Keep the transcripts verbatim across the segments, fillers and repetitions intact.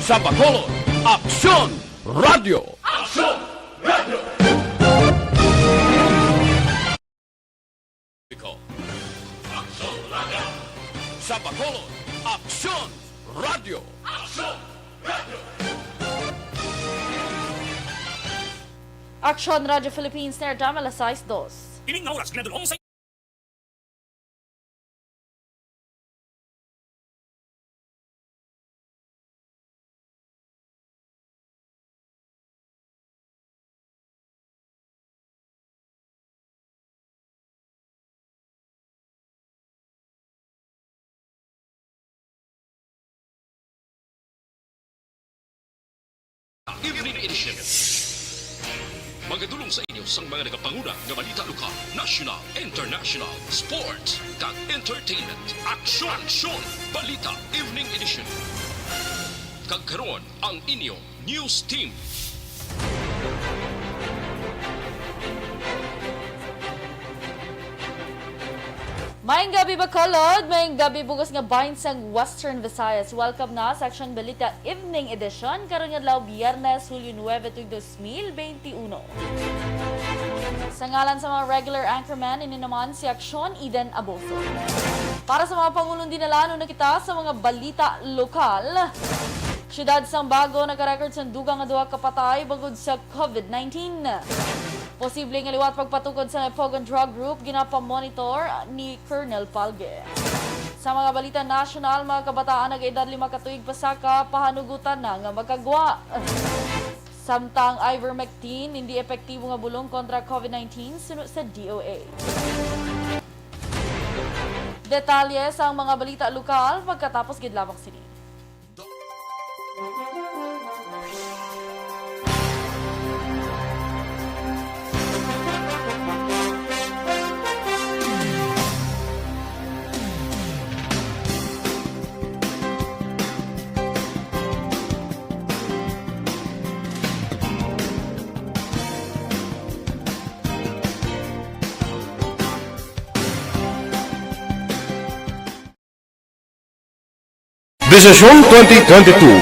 Sa Bacolod, Aksyon Radyo. Aksyon Radyo. Aksyon Radyo. Sa Bacolod, Aksyon Radyo. Aksyon Radyo. Aksyon Radyo Philippines, Airtime, alas sais dos. Ining nga oras, ginadul-ong sa Evening Edition. Magadulong sa inyo sang mga nagapanguna nga balita lokal, national, international, sports, kag entertainment. Aksyon! Aksyon! Balita Evening Edition. Kag karon ang inyo news team. Maayong gabi, Bacolod! Maayong gabi, bug-os nga bahin sang Western Visayas. Welcome na sa Aksyon Balita Evening Edition, karon nga adlaw, Biyernes, Hulyo nuebe, tuig dos mil benti uno. Sa ngalan sa mga regular anchorman, ini naman si Aksyon Eden Aboso. Para sa mga pangulong dinala, ano na kita sa mga balita lokal? Siyudad sang Bago naka-record sang dugang nga duha ka patay bangod sa covid nineteen. Posible nga liwat pagpatukod sang Ipogon Drug Group ginapamonitor ni Colonel Palge. Sa mga balita nasyonal, mga kabataan nag-edad lima ka tuig pasaka pahanugutan na nga makagwa. Samtang ivermectin, hindi epektibo nga bulong kontra covid nineteen, suno sa D O A. Detalye sang mga balita lokal pagkatapos gid lamang sini. Desisyon twenty twenty-two.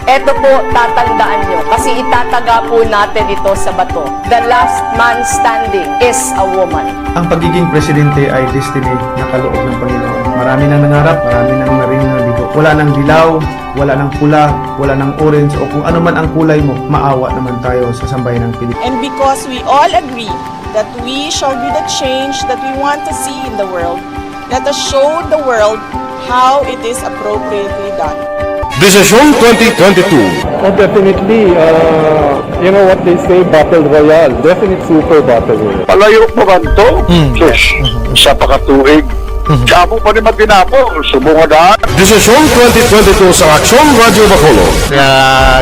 Eto po, tatandaan nyo, kasi itataga po natin ito sa bato. The last man standing is a woman. Ang pagiging presidente ay destiny na kaloob ng Panginoon. Marami nang nangarap, marami nang narinig na bigo. Wala nang dilaw, wala nang pula, wala nang orange, o kung ano man ang kulay mo, maawa naman tayo sa sambayan ng Pilipinas. And because we all agree that we shall be the change that we want to see in the world, let us show the world how it is appropriately done. Desisyon twenty twenty-two. Oh, definitely, uh, you know what they say, battle royale. Definite super battle royale. Palayo pa ba to? Hmm. Sus, sa pakatuig. Damo pa ni matinapol, subong nga daan. Desisyon twenty twenty-two sa Aksyon Radyo Bacolod. Nga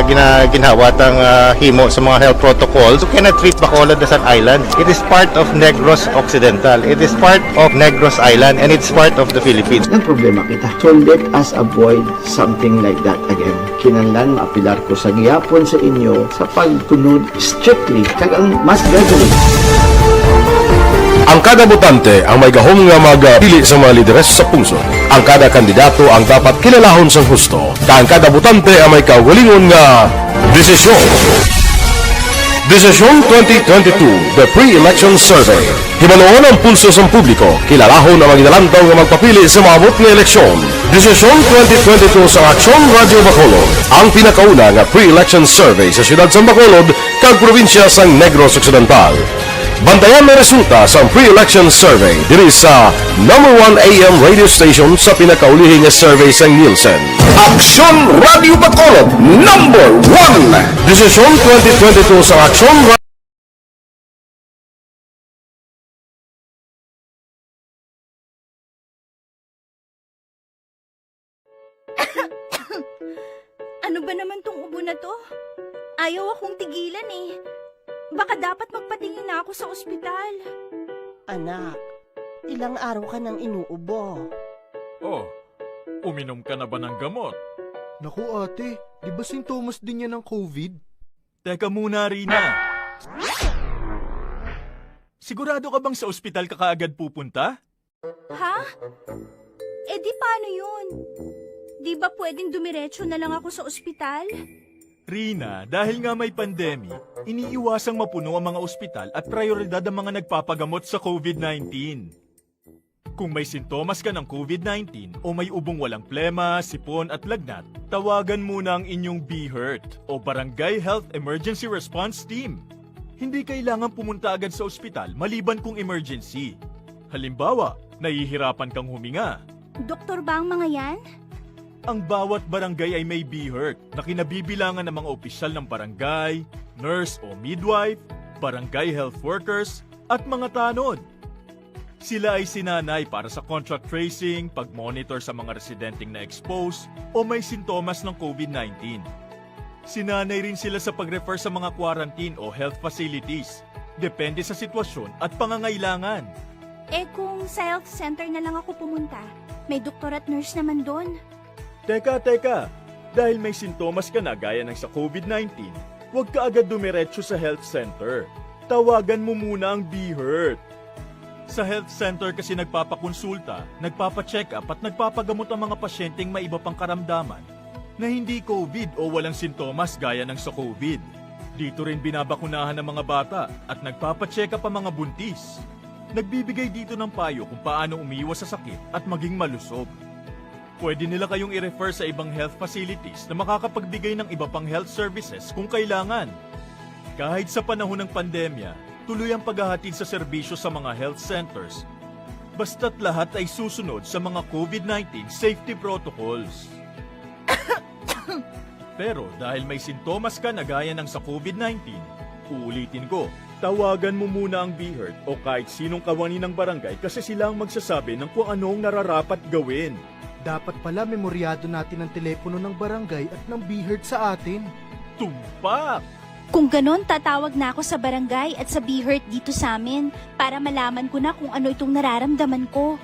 gina-, ginhawa tang, ah, himo sa mga health protocols, you cannot treat Bacolod as an island. It is part of Negros Occidental. It is part of Negros Island, and it's part of the Philippines. Ang problema kita. So let us avoid something like that again. Kinahanglan maapilar ko sa gihapon sa inyo sa pagtunod strictly kag ang mass gathering. Ang kada botante ang may gahom nga magpili sa mga lideres sa pungsod. Ang kada kandidato ang dapat kilalahon sang husto, kag ang kada botante ang may kaugalingon nga desisyon. Desisyon twenty twenty-two, The Pre-Election Survey. Hibaluon ang pulso sang publiko, kilalahon ang mga ginalantaw nga magpapili sa maabot nga eleksyon. Desisyon twenty twenty-two sa Aksyon Radyo Bacolod, ang pinakauna nga pre-election survey sa siyudad sang Bacolod kag probinsya sang Negros Occidental. Bantayan ang resulta sang pre-election survey diri sa number one A M radio station sa pinakaulihi nga survey sang Nielsen. Aksyon Radyo Bacolod, number one. Desisyon twenty twenty-two sa Aksyon Ra- Ano ba naman tong ubo na to? Ayaw akong tigilan eh. Baka dapat magpatingin na ako sa ospital. Anak, ilang araw ka nang inuubo. Oh, uminom ka na ba ng gamot? Naku ate, di ba sintomas din yan ng covid? Teka muna, Rina. Sigurado ka bang sa ospital ka kaagad pupunta? Ha? Eh di paano yun? Di ba pwedeng dumiretso na lang ako sa ospital? Rina, dahil nga may pandemic, iniiwasang mapuno ang mga ospital at prioridad ang mga nagpapagamot sa covid nineteen. Kung may sintomas ka ng covid nineteen o may ubong walang plema, sipon at lagnat, tawagan muna ang inyong BHERT o Barangay Health Emergency Response Team. Hindi kailangan pumunta agad sa ospital maliban kung emergency. Halimbawa, nahihirapan kang huminga. Doktor ba ang mga yan? Ang bawat barangay ay may BHERT na kinabibilangan ng mga opisyal ng barangay, nurse o midwife, barangay health workers, at mga tanod. Sila ay sinanay para sa contact tracing, pag-monitor sa mga residenteng na-expose o may sintomas ng covid nineteen. Sinanay rin sila sa pag-refer sa mga quarantine o health facilities, depende sa sitwasyon at pangangailangan. Eh, kung sa health center na lang ako pumunta, may doktor at nurse naman doon. Teka, teka! Dahil may sintomas ka na gaya ng sa covid nineteen, huwag ka agad dumiretso sa health center. Tawagan mo muna ang BHERT. Sa health center kasi nagpapakonsulta, nagpapacheck-up at nagpapagamot ang mga pasyenteng may iba pang karamdaman na hindi covid o walang sintomas gaya ng sa covid. Dito rin binabakunahan ang mga bata at nagpapacheck-up ang mga buntis. Nagbibigay dito ng payo kung paano umiwas sa sakit at maging malusog. Pwede nila kayong i-refer sa ibang health facilities na makakapagbigay ng iba pang health services kung kailangan. Kahit sa panahon ng pandemya, tuloy ang paghahatid sa serbisyo sa mga health centers, basta't lahat ay susunod sa mga covid nineteen safety protocols. Pero dahil may sintomas ka na gaya ng sa covid nineteen, uulitin ko, tawagan mo muna ang BHERT o kahit sinong kawani ng barangay kasi sila ang magsasabi ng kung ano ang nararapat gawin. Dapat pala memoryado natin ang telepono ng barangay at ng BHERT sa atin. Tumpak! Kung ganon, tatawag na ako sa barangay at sa BHERT dito sa amin para malaman ko na kung ano itong nararamdaman ko.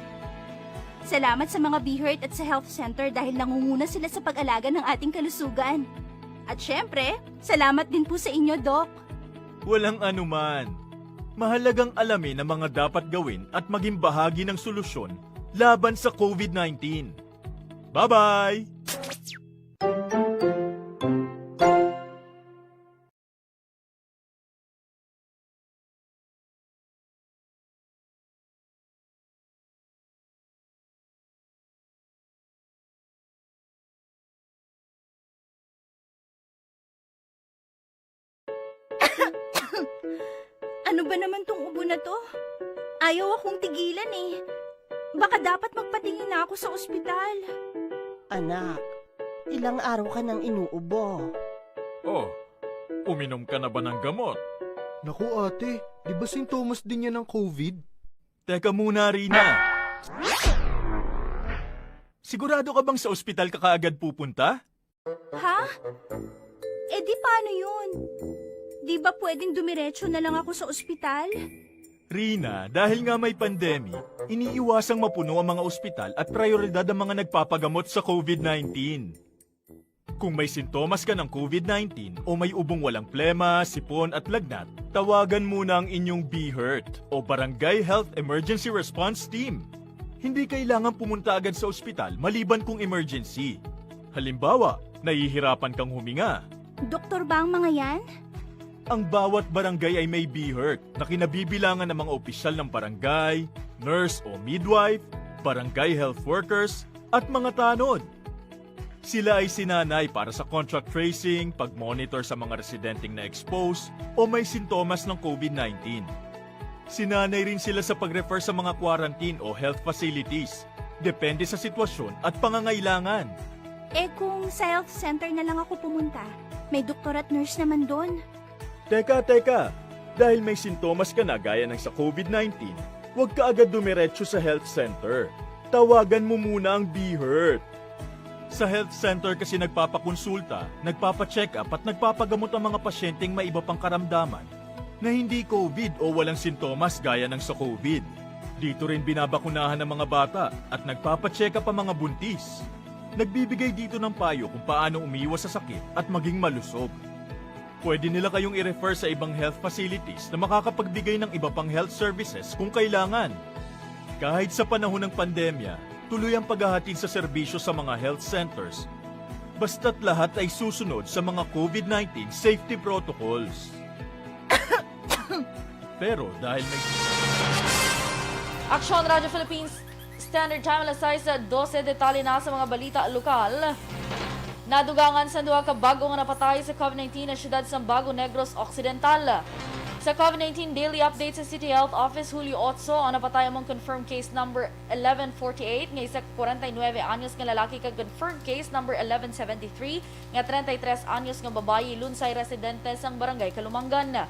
Salamat sa mga BHERT at sa health center dahil nangunguna sila sa pag-alaga ng ating kalusugan. At syempre, salamat din po sa inyo, Doc. Walang anuman. Mahalagang alamin ang mga dapat gawin at maging bahagi ng solusyon laban sa covid nineteen. Bye-bye! Ano ba naman tong ubo na to? Ayaw akong tigilan eh. Baka dapat magpatingin na ako sa ospital. Anak, ilang araw ka nang inuubo. Oh, uminom ka na ba ng gamot? Naku ate, di ba sintomas din yan ng covid? Teka muna, Rina. Sigurado ka bang sa ospital ka kaagad pupunta? Ha? Eh di paano yun? Di ba pwedeng dumiretso na lang ako sa ospital? Rina, dahil nga may pandemic, iniiwasang mapuno ang mga ospital at prioridad ang mga nagpapagamot sa covid nineteen. Kung may sintomas ka ng covid nineteen o may ubong walang plema, sipon at lagnat, tawagan muna ang inyong BHERT o Barangay Health Emergency Response Team. Hindi kailangan pumunta agad sa ospital maliban kung emergency. Halimbawa, nahihirapan kang huminga. Doktor ba ang mga yan? Ang bawat barangay ay may BHERT na kinabibilangan ng mga opisyal ng barangay, nurse o midwife, barangay health workers, at mga tanod. Sila ay sinanay para sa contact tracing, pag-monitor sa mga residenteng na-expose o may sintomas ng covid nineteen. Sinanay rin sila sa pag-refer sa mga quarantine o health facilities, depende sa sitwasyon at pangangailangan. Eh kung sa health center na lang ako pumunta, may doktor at nurse naman doon. Teka, teka! Dahil may sintomas ka na gaya ng sa covid nineteen, huwag ka agad dumiretso sa health center. Tawagan mo muna ang BHERT. Sa health center kasi nagpapakonsulta, nagpapacheck-up at nagpapagamot ang mga pasyenteng may iba pang karamdaman na hindi covid o walang sintomas gaya ng sa covid. Dito rin binabakunahan ang mga bata at nagpapacheck-up ang mga buntis. Nagbibigay dito ng payo kung paano umiwas sa sakit at maging malusog. Pwede nila kayong i-refer sa ibang health facilities na makakapagbigay ng iba pang health services kung kailangan. Kahit sa panahon ng pandemya, Tuloy ang paghahatid sa serbisyo sa mga health centers, basta't lahat ay susunod sa mga COVID nineteen safety protocols. Pero dahil may Aksyon, Radyo Philippines Standard Time, alas sais dose, detalye na sa mga balita lokal. Nadugangan sa duha ka bag-o nga napatay sa COVID nineteen ang siyudad sa Bago, Negros Occidental. Sa COVID nineteen daily update sa City Health Office, Hulyo otso ang napatay among confirmed case number eleven forty-eight nga isa ka kwarenta y nuebe anyos nga lalaki kag confirmed case number eleven seventy-three nga treinta y tres anyos nga babayi, Lunsay, residente sang Barangay Kalumangan.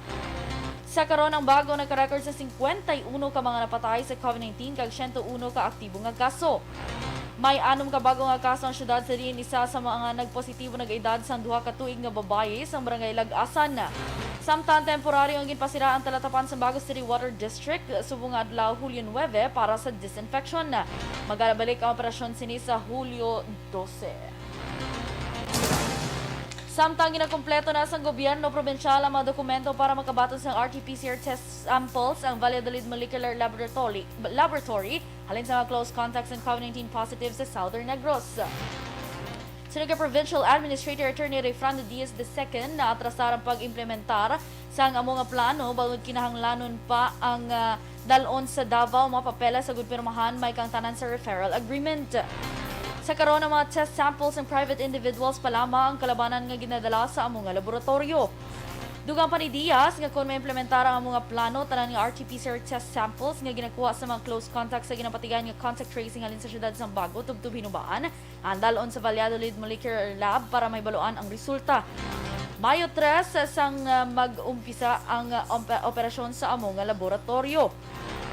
Sa karon, ang Bago nagka-record sa singkwenta y uno ka mga napatay sa COVID nineteen kag siyento uno ka aktibo nga kaso. May anom ka bago nga kaso ang syudad, sa diin isa sa mga nagpositibo nag-edad sang duha ka tuig nga babayi sang Barangay Lag-asan. Samtang temporaryo ang ginpasira ang talatapan sa Bago City Water District subong nga adlaw, Hulyo nuebe, para sa disinfection. Magalabalik ang operasyon sini sa Hulyo dose. Samtang ginakumpleto na sang gobyerno probinsyal ang mga dokumento para makabaton sang R T P C R test samples ang Valladolid Molecular Laboratory, Laboratory halin sa mga close contacts and COVID nineteen positive sa Southern Negros. Suno kay Provincial Administrator Attorney Rayfrando Diaz the second, naatrasar ang pag-implementar sang amo nga plano bangod kinahanglanon pa ang, ah, dal-on sa Davao mga papeles sa gud pirmahan may kangtanan sa referral agreement. Sa karon, ang mga test samples sang private individuals pa lamang ang kalabanan nga ginadala sa amo nga laboratoryo. Dugang pa ni Diaz nga kon maimplementar ang amo nga plano, tanan nga R T P C R test samples nga ginakuha sa mga close contacts sa ginapatigayon nga contact tracing halin sa siyudad sang Bago tubtob hinubaan ang dal-on sa Valladolid Molecular Lab para mahibaluan ang resulta. Mayo tres sang, ah, mag-umpisa ang, ah, ompe-, operasyon sa amo nga laboratoryo.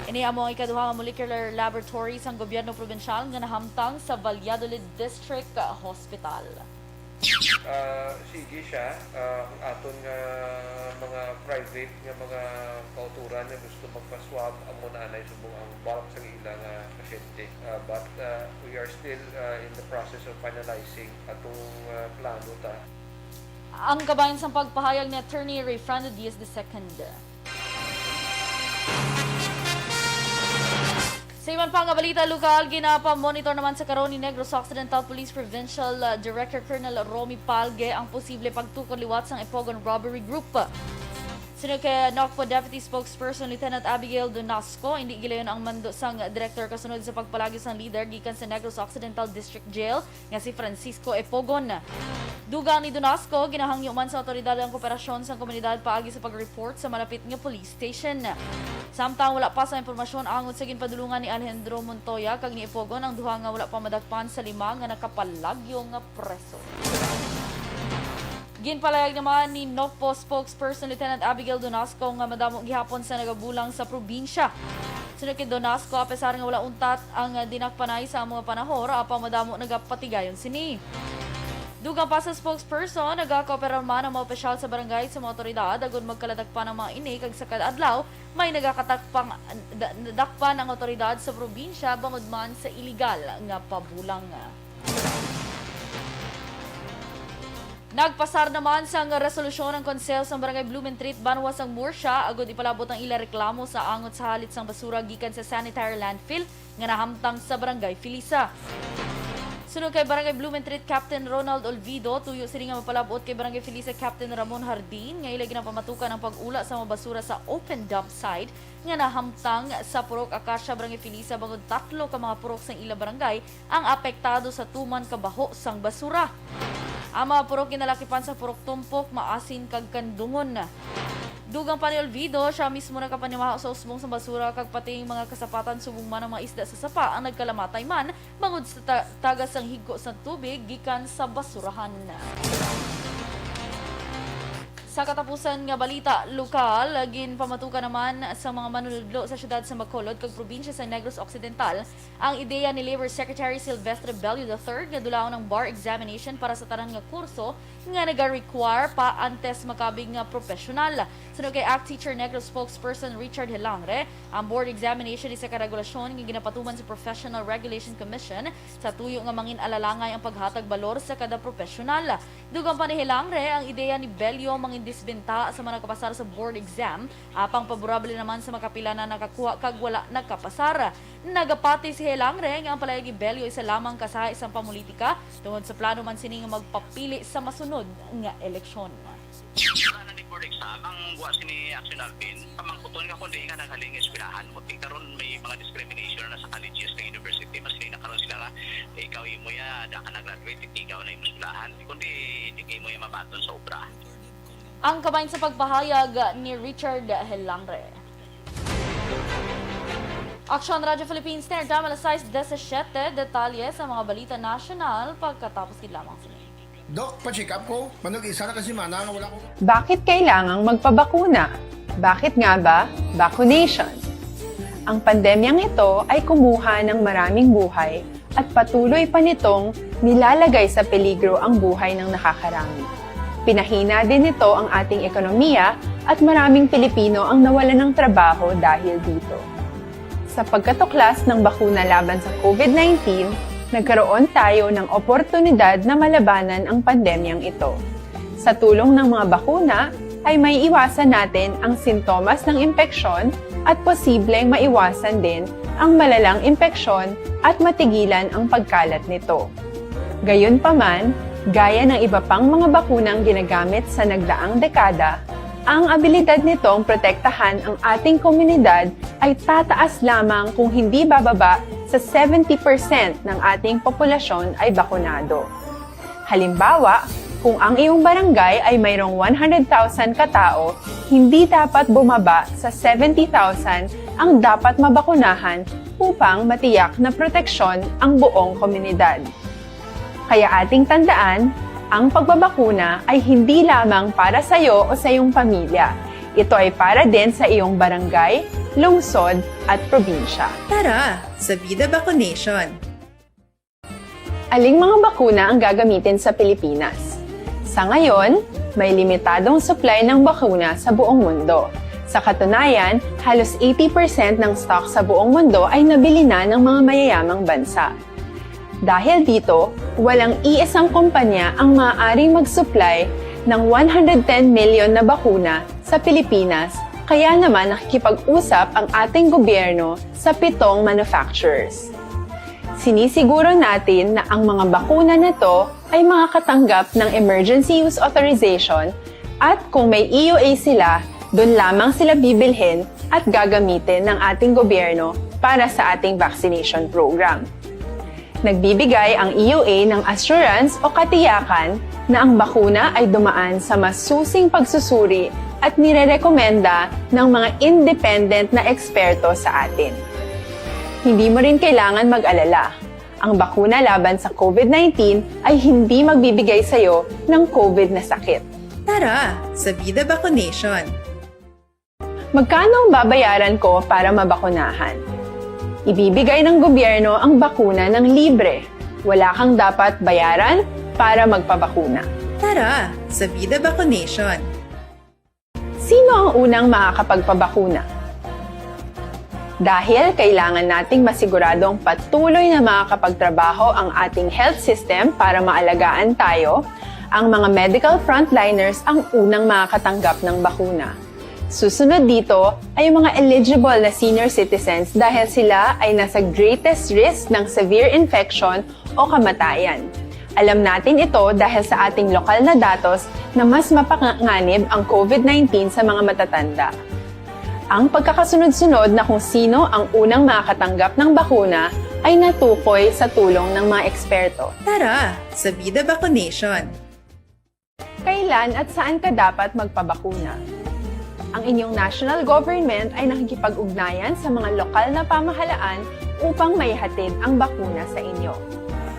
Ini amo ang ikaduha nga molecular laboratory sang gobyerno probinsyal nga nahamtang sa Valladolid District Hospital. Ah, sige siya, ah, ang aton nga mga private nga mga kauturan nga gusto magpa-swab, amo na anay subong ang bulk sang ila nga pasyente. Ah, but, ah, we are still, ah, in the process of finalizing atong, ah, plano ta. Ang kabahin sang pagpahayag ni Attorney Rayfrando Diaz the second. Sa iban pa nga balita lokal, ginapamonitor naman sa karon ni Negros Occidental Police Provincial, uh, Director Colonel Romy Palge ang posible pagtukod liwat sang Epogon Robbery Group. Suno kay NOCPO Deputy Spokesperson Lieutenant Abigail Donasco, indi gilayon ang mando sang direktor kasunod sa pagpalagyo sang lider gikan sa Negros Occidental District Jail nga si Francisco Epogon. Dugang ni Donasco, ginahangyo man sa awtoridad ang kooperasyon sang komunidad paagi sa pag-report sa malapit nga police station. Samtang wala pa sa impormasyon angot sa ginpadulungan ni Alejandro Montoya kag ni Epogon ang duha nga wala pa madakpan sa lima nga nakapalagyo nga preso. Ginpalayag naman ni NOCPO Spokesperson Lieutenant Abigail Donasco nga madamo gihapon sa nagabulang sa probinsya. Suno kay Donasco, apesar nga wala untat ang dinakpanay sa amo nga panahon, apan madamo nagapatigayon sini. Dugang pa sa spokesperson, nagakooperar man ang mga opisyal sa barangay sa mga awtoridad agud magkaladakpan ang mga ini, kag sa kada adlaw may nagakatakpang da-, dakpan ang awtoridad sa probinsya bangod man sa iligal nga pabulang. Nagpasar naman sang resolusyon ang Konsehal sang Barangay Blumentritt, Banwa sang Murcia, agud ipalabot ang ila reklamo sa angot sa halit sang basura gikan sa sanitary landfill nga nahamtang sa Barangay Felisa. Suno kay Barangay Blumentritt Captain Ronald Olvido, tuyo sini nga mapalabot kay Barangay Felisa Captain Ramon Hardin nga ila ginapamatukan ang pag-ula sa mga basura sa open dump site nga nahamtang sa Purok Acacia, Barangay Felisa, bangod tatlo ka mga purok sang ila barangay ang apektado sa tuman ka baho sang basura. Ang mga purok ginalakipan sa Purok Tumpok, Maasin, kag Kandungon. Dugang pa ni Olvido, siya mismo nakapanimaho sa usbong sang basura kag pati ang mga kasapatan subong man ang mga isda sa sapa ang nagkalamatay man bangod sa ta-, tagas sang higko sang tubig gikan sa basurahan. Sa katapusan nga balita lokal, ginpamatukan naman sa mga manunudlo sa siyudad sa Bacolod kag probinsya sa Negros Occidental ang ideya ni Labor Secretary Silvestre Bello the third nga dulaon ang bar examination para sa tanan nga kurso nga naga-require pa antes makabig nga professional. Suno kay ACT Teacher Negros spokesperson Richard Hilangre, ang board examination isa ka regulasyon nga ginapatuman sa Professional Regulation Commission sa tuyo nga mangin-alalangay ang paghatag balor sa kada professional. Dugang pa ni Hilangre, ang ideya ni Bello mangin disbenta sa mga nakapasar sa board exam, apang paborable naman sa makapila na nakakuha kag wala nakapasar. Nagapati si Helangre nga ang Palayo Gibelio isa lamang ka sahi sang pamulitika tungod sa plano man sini nga magpapili sa masunod nga eleksyon. Wala na ni board exam ang buwas ni Action Alvin. Pamangkuton ka kung di nga naghalin nga eskwelahan mo. Ti karon may mga discrimination na sa colleges, sa university, mas na karon sila nga, "Eh, ikaw imo ya, da ka nag-graduate, ikaw na imo eskwelahan." Kundi hindi kay mo ya mabaton sa obra. Ang kabahin sa pagpahayag ni Richard Helangre. Aksyon Radyo Philippines, Standard Time, alas sais disisiete. Detalye sa mga balita nasyonal pagkatapos gid lamang sini. Doc, pa-check up ko. Manog isa na ka semana nga wala ko. Bakit kailangang magpabakuna? Bakit nga ba vaccination? Ang pandemyang ito ay kumuha ng maraming buhay at patuloy pa nitong nilalagay sa peligro ang buhay ng nakakarami. Pinahina din nito ang ating ekonomiya at maraming Pilipino ang nawalan ng trabaho dahil dito. Sa pagkatuklas ng bakuna laban sa COVID nineteen, nagkaroon tayo ng oportunidad na malabanan ang pandemyang ito. Sa tulong ng mga bakuna, ay may iwasan natin ang sintomas ng impeksyon at posibleng maiwasan din ang malalang impeksyon at matigilan ang pagkalat nito. Gayunpaman, gaya ng iba pang mga bakunang ginagamit sa nagdaang dekada, ang abilidad nitong protektahan ang ating komunidad ay tataas lamang kung hindi bababa sa seventy percent ng ating populasyon ay bakunado. Halimbawa, kung ang iyong barangay ay mayroong one hundred thousand ka tawo, hindi dapat bumaba sa seventy thousand ang dapat mabakunahan upang matiyak na proteksyon ang buong komunidad. Kaya ating tandaan, ang pagbabakuna ay hindi lamang para sa iyo o sa iyong pamilya. Ito ay para din sa iyong barangay, lungsod, at probinsya. Tara, sa Vida Vaccination! Aling mga bakuna ang gagamitin sa Pilipinas? Sa ngayon, may limitadong supply ng bakuna sa buong mundo. Sa katunayan, halos eighty percent ng stock sa buong mundo ay nabili na ng mga mayayamang bansa. Dahil dito, walang iisang kumpanya ang maaaring mag-supply ng one hundred ten million na bakuna sa Pilipinas, kaya naman nakikipag-usap ang ating gobyerno sa pitong manufacturers. Sinisiguro natin na ang mga bakuna na to ay makakatanggap ng emergency use authorization at kung may E U A sila, doon lamang sila bibilhin at gagamitin ng ating gobyerno para sa ating vaccination program. Nagbibigay ang E U A ng assurance o katiyakan na ang bakuna ay dumaan sa masusing pagsusuri at nirerekomenda ng mga independent na eksperto sa atin. Hindi mo rin kailangan mag-alala. Ang bakuna laban sa COVID nineteen ay hindi magbibigay sa iyo ng COVID na sakit. Tara, sa Vida Vaccination! Magkano ang babayaran ko para mabakunahan? Ibibigay ng gobyerno ang bakuna ng libre. Wala kang dapat bayaran para magpabakuna. Tara, sa Vida Vaccination! Sino ang unang makakapagpabakuna? Dahil kailangan nating masiguradong patuloy na makakapagtrabaho ang ating health system para maalagaan tayo, ang mga medical frontliners ang unang makakatanggap ng bakuna. Susunod dito ay ang mga eligible na senior citizens dahil sila ay nasa greatest risk ng severe infection o kamatayan. Alam natin ito dahil sa ating lokal na datos na mas mapanganib ang COVID nineteen sa mga matatanda. Ang pagkakasunod-sunod na kung sino ang unang makakatanggap ng bakuna ay natukoy sa tulong ng mga eksperto. Tara, sa Vida Vaccination! Kailan at saan ka dapat magpabakuna? Ang inyong national government ay nakikipag-ugnayan sa mga lokal na pamahalaan upang maihatid ang bakuna sa inyo.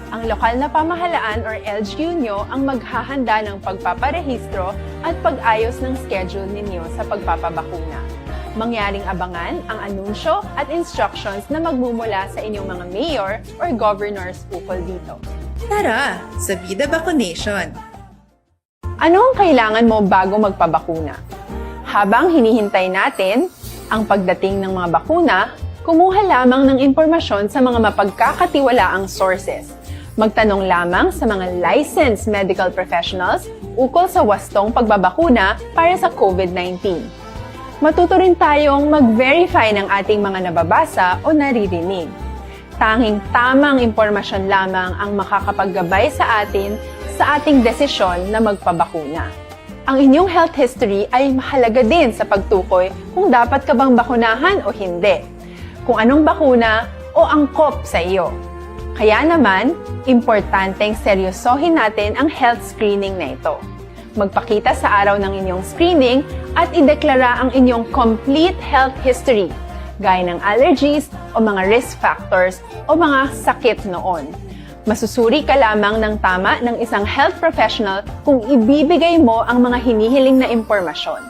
Ang lokal na pamahalaan or L G U nyo ang maghahanda ng pagpaparehistro at pag-ayos ng schedule ninyo sa pagpapabakuna. Mangyaring abangan ang anunsyo at instructions na magmumula sa inyong mga mayor or governors ukol dito. Tara, sa Vida Vaccination! Ano ang kailangan mo bago magpabakuna? Habang hinihintay natin ang pagdating ng mga bakuna, kumuha lamang ng impormasyon sa mga mapagkakatiwalaang sources. Magtanong lamang sa mga licensed medical professionals ukol sa wastong pagbabakuna para sa COVID nineteen. Matuto rin tayong mag-verify ng ating mga nababasa o naririnig. Tanging tamang impormasyon lamang ang makakapaggabay sa atin sa ating desisyon na magpabakuna. Ang inyong health history ay mahalaga din sa pagtukoy kung dapat ka bang bakunahan o hindi, kung anong bakuna o angkop sa iyo. Kaya naman, importanteng seryosohin natin ang health screening na ito. Magpakita sa araw ng inyong screening at ideklara ang inyong complete health history, gaya ng allergies o mga risk factors o mga sakit noon. Masusuri ka lamang ng tama ng isang health professional kung ibibigay mo ang mga hinihiling na impormasyon.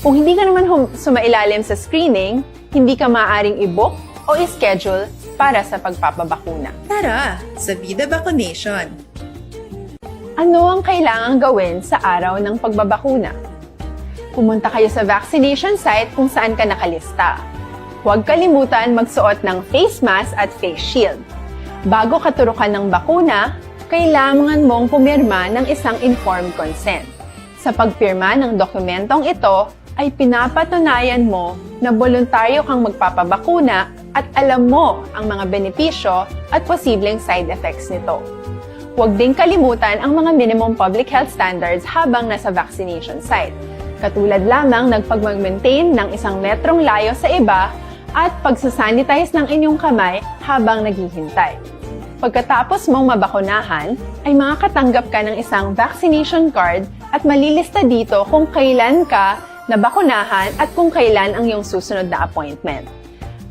Kung hindi ka naman hum- sumailalim sa screening, hindi ka maaaring i-book o i-schedule para sa pagpapabakuna. Tara sa Vida Vaccination! Ano ang kailangang gawin sa araw ng pagbabakuna? Pumunta kayo sa vaccination site kung saan ka nakalista. Huwag kalimutan magsuot ng face mask at face shield. Bago katurukan ng bakuna, kailangan mong pumirma ng isang informed consent. Sa pagpirma ng dokumentong ito, ay pinapatunayan mo na boluntaryo kang magpapabakuna at alam mo ang mga benepisyo at posibleng side effects nito. Huwag ding kalimutan ang mga minimum public health standards habang nasa vaccination site, katulad lamang ng pagmag-maintain ng isang metrong layo sa iba at pagsasanitize ng inyong kamay habang naghihintay. Pagkatapos mong mabakunahan, ay makakatanggap ka ng isang vaccination card at malilista dito kung kailan ka nabakunahan at kung kailan ang iyong susunod na appointment.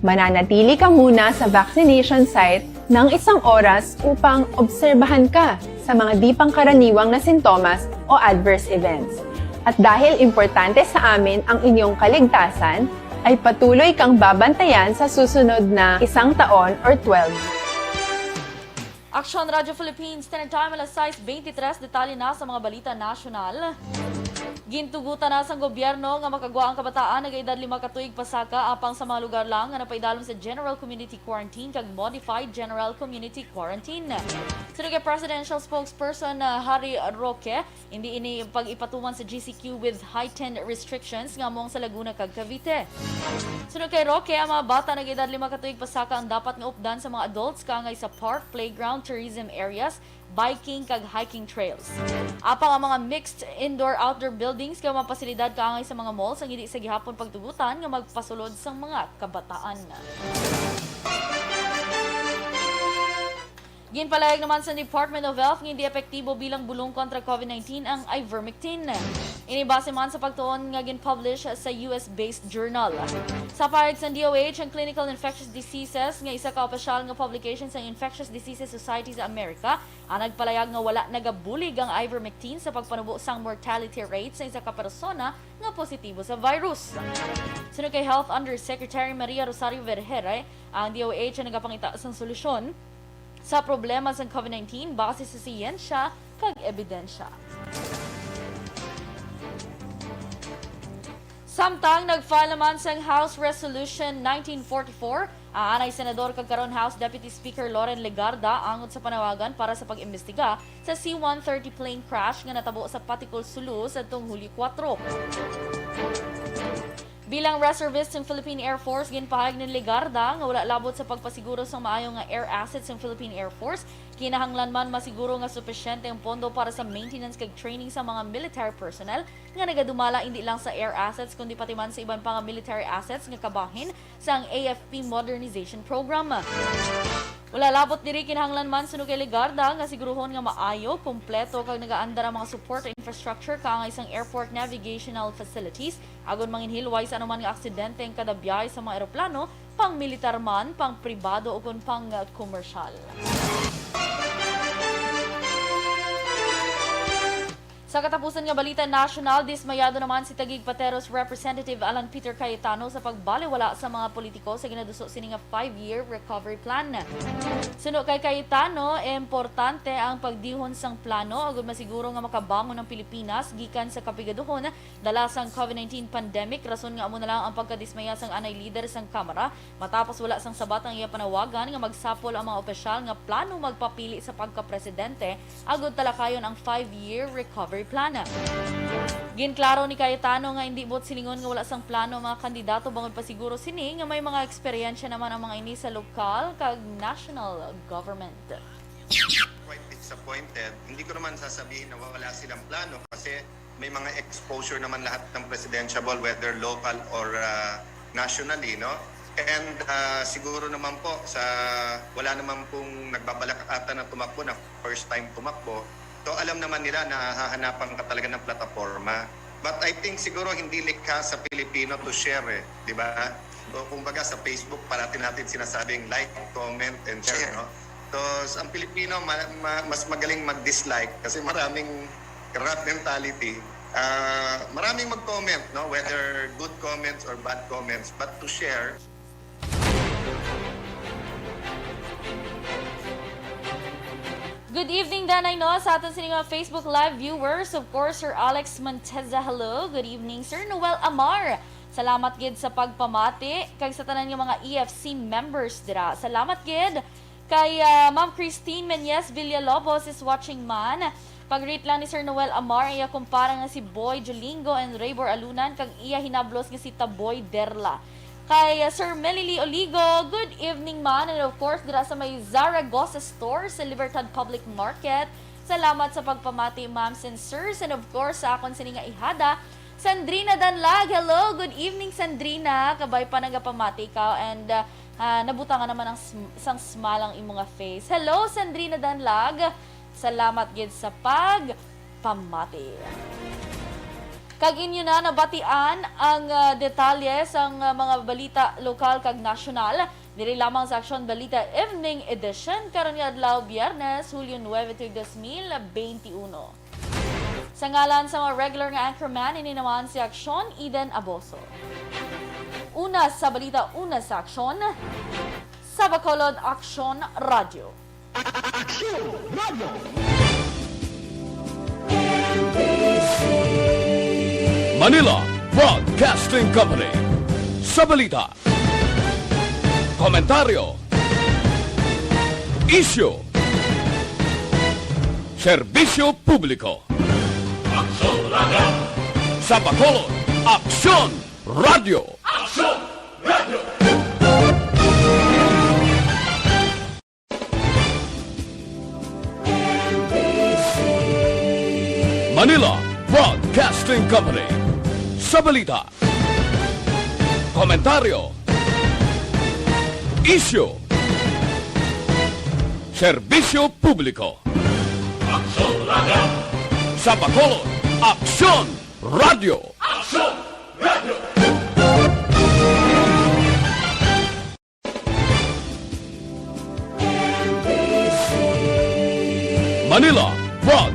Mananatili ka muna sa vaccination site ng isang oras upang obserbahan ka sa mga di pangkaraniwang na sintomas o adverse events. At dahil importante sa amin ang inyong kaligtasan, ay patuloy kang babantayan sa susunod na isang taon or twelve. Aksyon Radyo Philippines, ten time, alas sais beintitres, detalye na sa mga balita nasyonal. Gintugutan na sang gobyerno nga makagwa ang kabataan nagaedad lima ka tuig pasaka apang sa mga lugar lang nga napaidalom sa General Community Quarantine kag Modified General Community Quarantine. Suno kay Presidential Spokesperson, ah, Harry Roque, hindi ini pag-ipatuman sa G C Q with heightened restrictions nga amo ang sa Laguna kag Cavite. Suno kay Roque, ang mga bata nag-edad lima ka tuig pasaka ang dapat nga updan sa mga adults kaangay sa park, playground, tourism areas, biking kag hiking trails. Apang ang mga mixed indoor-outdoor buildings kag mga pasilidad kaangay sa mga malls ang hindi sa gihapon pagtugutan nga magpasulod sang mga kabataan. Ginpalayag naman sa Department of Health nga hindi epektibo bilang bulong kontra COVID nineteen ang ivermectin. Ini base man sa pagtuon nga gin-publish sa U S-based journal. Sa pahayag sa D O H, ang Clinical Infectious Diseases nga isa ka opisyal nga publication sa Infectious Diseases Society sa Amerika ang nagpalayag nga wala nagabulig ang ivermectin sa pagpanubo sang mortality rate sa isa ka persona nga positibo sa virus. Suno kay Health Undersecretary Maria Rosario Vergeire, ang D O H ang nagapangita sang solusyon sa problema sang COVID nineteen base sa siyensya kag ebidensya. Samtang nag-file naman sang House Resolution nineteen forty-four ang anay Senador kag karon House Deputy Speaker Loren Legarda angot sa panawagan para sa pag-imbestiga sa C one thirty plane crash nga natabo sa Paticul, Sulu, sadtong Hulyo kuwatro. Bilang reservist sang Philippine Air Force, ginpahayag ni Legarda nga wala labot sa pagpasiguro sang maayo nga air assets sang Philippine Air Force, kinahanglan man masiguro nga supisyente ang pondo para sa maintenance kag training sa mga military personnel nga nagadumala indi lang sa air assets kundi pati man sa iban pa nga military assets nga kabahin sang A F P modernization program. Wala labot diri, kinahanglan man suno kay Legarda nga siguruhon nga maayo, kompleto kag nagaandar ang mga support infrastructure kaangay sang airport navigational facilities agod manginhilway sa anuman nga aksidente ang kada biyahe sa mga eroplano, pang-militar man, pang-pribado, ukon pang-komersyal. Sa katapusan nga balita nasyonal, dismayado naman si Taguig Pateros Representative Alan Peter Cayetano sa pagbalewala sa mga politiko sa ginaduso sini nga five-year recovery plan. Suno kay Cayetano, importante ang pagdihon sang plano agud masiguro nga makabangon ang Pilipinas gikan sa kapigaduhon dala sang COVID nineteen pandemic, rason nga amo na lang ang pagkadismaya sang anay lider sang Kamara matapos wala sang sabat ang iya panawagan nga magsapol ang mga opisyal nga plano magpapili sa pagkapresidente agud talakayon ang five-year recovery plano. Ginklaro ni Cayetano nga indi buot silingon nga wala sang plano ang mga kandidato, bangod pa siguro sini nga may mga eksperyensya naman ang mga ini sa lokal kag national government. Quite disappointed. Hindi ko naman sasabihin na wala silang plano kasi may mga exposure naman lahat ng presidential, whether local or ah, nationally, no? And ah, siguro naman po, sa wala naman pong nagbabalak ata na tumakbo, na first time tumakbo, so alam naman nila na hahanapan ka talaga ng plataforma. But I think siguro hindi likha sa Pilipino to share, eh, di ba? So, kumbaga, sa Facebook, parati natin sinasabing like, comment, and share, Share. No? So, s- ang Pilipino, ma- ma- mas magaling mag-dislike kasi maraming rat mentality. Ah, maraming mag-comment, no? Whether good comments or bad comments, but to share, Good evening, Danay, no? Sa aton sini nga Facebook Live viewers, of course, Sir Alex Monteza, hello. Good evening, Sir Noel Amar. Salamat gid sa pagpamati kag sa tanan nga mga E F C members dira. Salamat gid kay ah, Ma'am Christine Menyes Villalobos is watching man. Pag-greet lang ni Sir Noel Amar, iya kumpara nga si Boy Jolingo and Raybor Alunan, kag iya hinablos nga si Taboy Derla. Kay uh, Sir Melily Oligo, good evening, man. And of course, dira sa may Zaragoza Store sa Libertad Public Market. Salamat sa pagpamati, ma'ams and sirs. And of course, sa akon sini nga ihada, Sandrina Danlag. Hello, good evening, Sandrina. Kabay pa nagapamati ka. And uh, ah, nabutangan naman ang sm- sang smile ang imo nga face. Hello, Sandrina Danlag. Salamat gid sa pagpamati. Kag inyo na nabatian ang ah, detalye sang ah, mga balita lokal kag nasyonal diri lamang sa Aksyon Balita Evening Edition karon nga adlaw, Biyernes, Hulyo nuebe tuig dos mil beinti uno. Sa ngalan sa mga regular nga anchorman, ini naman si Aksyon, Eden Aboso. Una sa balita, una sa Aksyon, sa Bacolod, Aksyon Radyo. Manila Broadcasting Company. Sa balita, komentaryo, isyu, serbisyo publiko. Sa Bacolod, Aksyon Radyo. Manila Broadcasting Company. Sa balita, komentaryo, isyu, serbisyo publiko. Sa Bacolod, Aksyon Radyo. Manila Broad